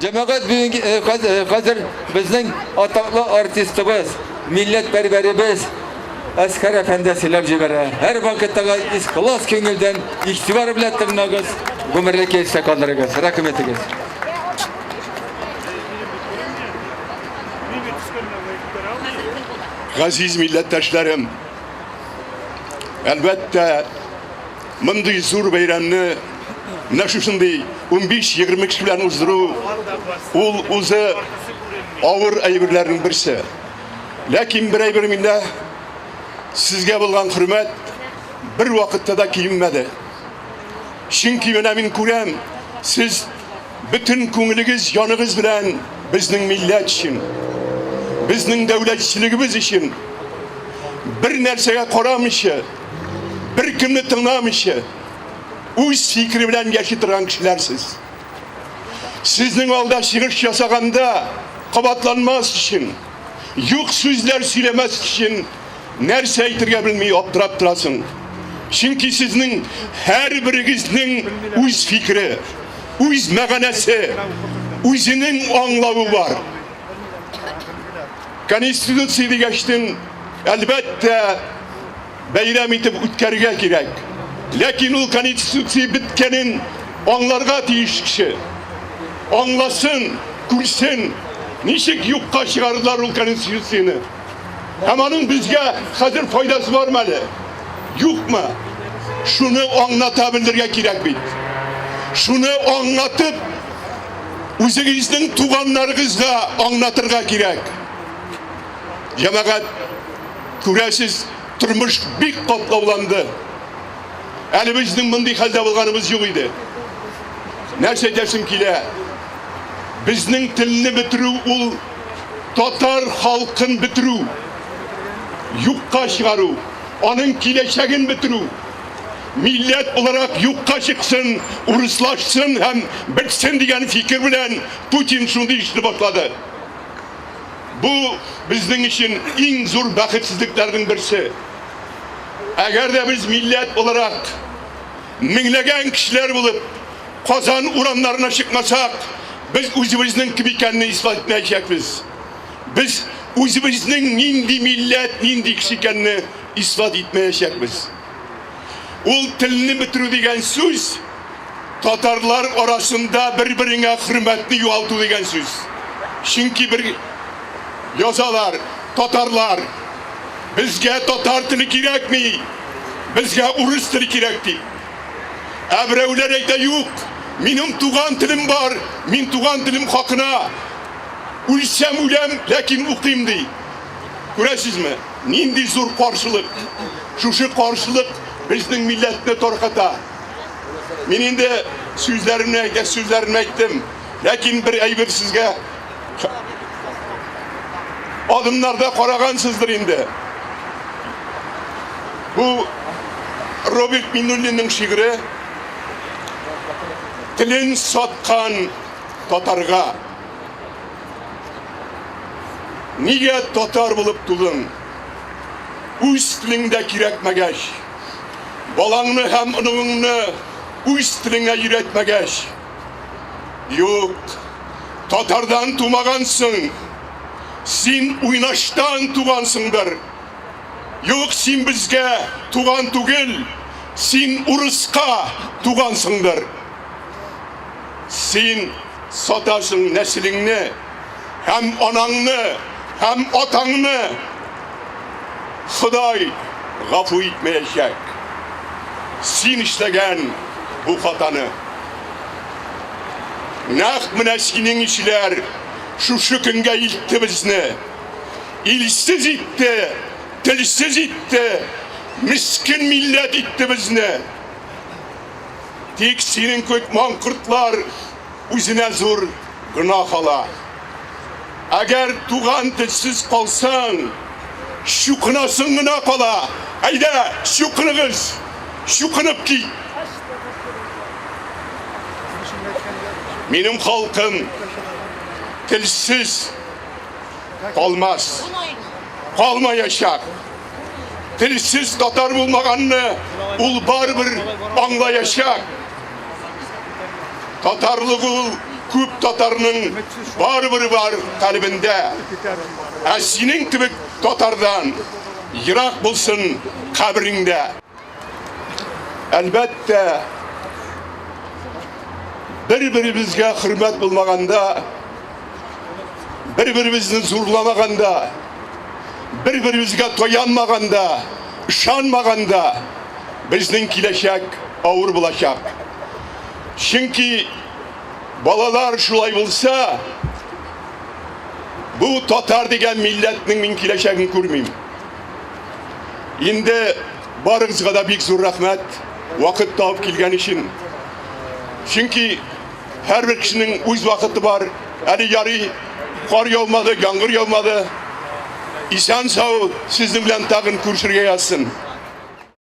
Җәмәгать, бүгенге хәзер безнең атаклы артистыбыз, милләт пәрвәребез Әсхәр әфәнде сөйләп җибәрә. Һәр вакыттагы ихлас күңелдән игътибар белән тыңлагыз, гомерлеккә истә калдырыгыз. Рәхим итегез. Газиз милләттәшләрем, әлбәттә, мондый зур бәйрәмне менә шушындый 15-20 кеше белән уздыру ул үзе авыр әйберләрнең берсе. Ләкин бер әйбер миндә сезгә булган хөрмәт бер вакытта да кимемәде. Чөнки менә мин күрәм, сез бөтен күңелегез, яныгыз белән безнең милләт өчен, безнең дәүләтчелегебез өчен бер нәрсәгә карамыйча, беркемне тыңламыйча, үз фикере белән яши торган кешеләр сез. Сезнең алда чыгыш ясаганда кабатланмас өчен, юк сүзләр сөйләмәс өчен нәрсә әйтергә белми аптырап торасың. Чөнки сезнең һәрберегезнең үз фикере, үз мәгънәсе, үзенең аңлавы бар. Конституция дигәчтен, әлбәттә, бәйрәм итеп үткәрергә кирәк. Ләкин ул Конституция беткәнен аңларга тиеш кеше. Аңласын, күрсен, ничек юкка чыгардылар ул Конституцияне. Һәм аның безгә хәзер файдасы бармы әле? Юкмы? Шуны аңлата белергә кирәк бит. Шуны аңлатып, үзегезнең туганнарыгызга аңлатырга кирәк. Җәмәгать, күрәсез, тормыш бик катлауланды. Әле безнең мондый хәлдә булганыбыз юк иде. Нәрсә әйтәсем килә? Безнең телне бетерү ул татар халкын бетерү, юкка чыгару, аның киләчәген бетерү. Милләт буларак юкка чыксын, урыслашсын һәм бетсен дигән фикер белән Путин шундый эшне башлады. Бу безнең өчен иң зур бәхетсезлекләрнең берсе. Әгәр дә без милләт буларак меңләгән кешеләр булып Казан урамнарына чыкмасак, без үзебезнең кем икәнне исбат итмәячәкбез. Без үзебезнең нинди милләт, нинди кеше икәнне исбат итмәячәкбез. Ул телне бетерү дигән сүз татарлар арасында бер-береңә хөрмәтне югалту дигән сүз. Чөнки бер язалар, татарлар, безгә татар теле кирәкми, безгә урыс теле кирәк дип. Ә берәүләр әйтә, юк, минем туган телем бар, мин туган телем хакына үлсәм үләм, ләкин укыйм ди. Күрәсезме, нинди зур каршылык. Шушы каршылык безнең милләтне тарката. Мин инде сүзләремне әйтә, сүзләремне әйттем. Ләкин бер әйбер сезгә адымнарда карагансыздыр инде. Бу Роберт Миннуллинның шигыре Телен саткан татарга. Нигә татар булып тудың? Үз телең дә кирәкмәгәч, балаңны һәм оныгыңны үз телеңә өйрәтмәгәч. Юк, татардан тумагансың, син уйнаштан тугансыңдыр. Юк, син безгә туган түгел, син урыска тугансыңдыр. Син сатасың нәселеңне, һәм анаңны, һәм атаңны. Ходай гафу итмәячәк. Син эшләгән бу хатаны. Нәкъ менә синең ишеләр шушы көнгә илтте безне. Илсез итте, телсез итте, мискен милләт итте безне. Тик синең кебек маңкортлар үзенә зур гөнаһ ала. Әгәр туган телсез калсаң, чукынасың гына кала. Әйдә, чукыныгыз, чукынып кит. Минем халкым телсез калмас, калмаячак. Телсез татар булмаганны ул барыбер аңлаячак. Татарлык ул күп татарның барыбер бар калебендә. Ә синең кебек татардан ерак булсын каберең дә. Әлбәттә, бер-беребезгә хөрмәт булмаганда, бер-беребезне зурламаганда, бер-беребезгә таянмаганда, ышанмаганда, безнең киләчәк авыр булачак. Чөнки балалар шулай булса, бу татар дигән милләтнең мин киләчәген күрмим. Инде барыгызга да бик зур рәхмәт, вакыт табып килгән өчен. Чөнки һәрбер кешенең үз вакыты бар. Әле ярый кар яумады, яңгыр яумады. Исән сау сезнең белән тагын күрешергә язсын.